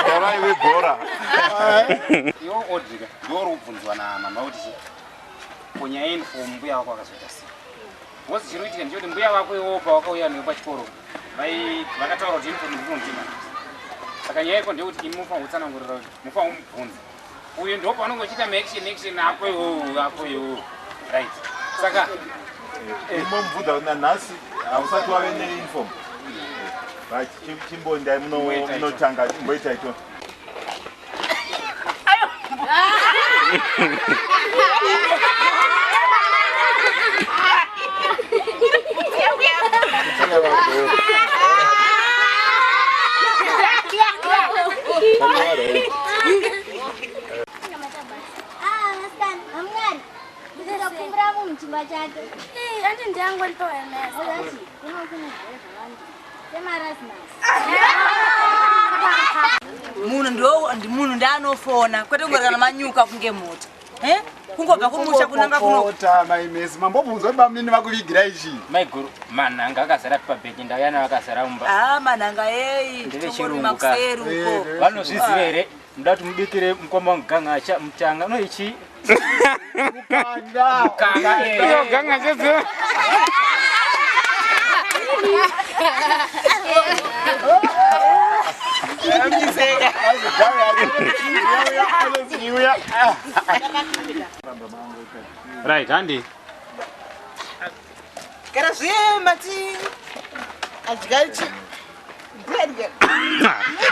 Taurai vebhora. Iwe Audrey ndiwe uri kubvunzwa namama kuti chii? Ko nyaya yeuniform mbuya wako akazoita sei? Because chiri kuitika ndechekuti mbuya vako iwowo pawakauya newe pachikoro vakataura kuti uniform ndinomutima. Saka nyaya iko ndeyekuti imi mufanira kutsanangurira kuti mufanira kumubvunza. Uyu ndipo paunenge uchiita maaction action ako iwowo ako iwowo. Right. Saka Imomubvunza kuti nanhasi hausati wave neuniform. Right, chimbondai munotanga chimboita ito. Kumbira munhu chingwa chake. Andi ndiangu Munhu ndo munhu ndaanofona kwete kungori kana manyuka kunge mota. Eh? Kungobva kumusha kunanga kuno. Kota mai Messi mambobvunzwa kuti bamnini vakuvigira ichi. Maiguru manhanga akazara pabhegi ndauya nawo akazara mumba. Ah manhanga ei. Ndevechirungu ka. Kuseri uko. Vanozviziva here? Muda kuti mubikire mukoma wangu gang'acha mutanga no ichi Mukanga. Mukanga. Iyo gang'acha dze. Right, handi. Gara zviye mati adya ichi.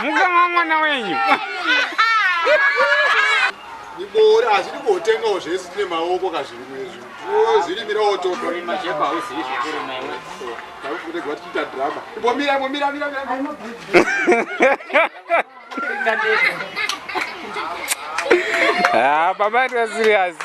Mukama mwana wenyu. Ibori hazvidi kotengawo zvese tine maoko kazvirimwe izvi. Tozvirimirawo toga. Kurima cheko hauzivi zvekurima iwe. Takuregwa tichiita drama. Imbomira, imbomira, mira, mira. Ah, baba ita serious.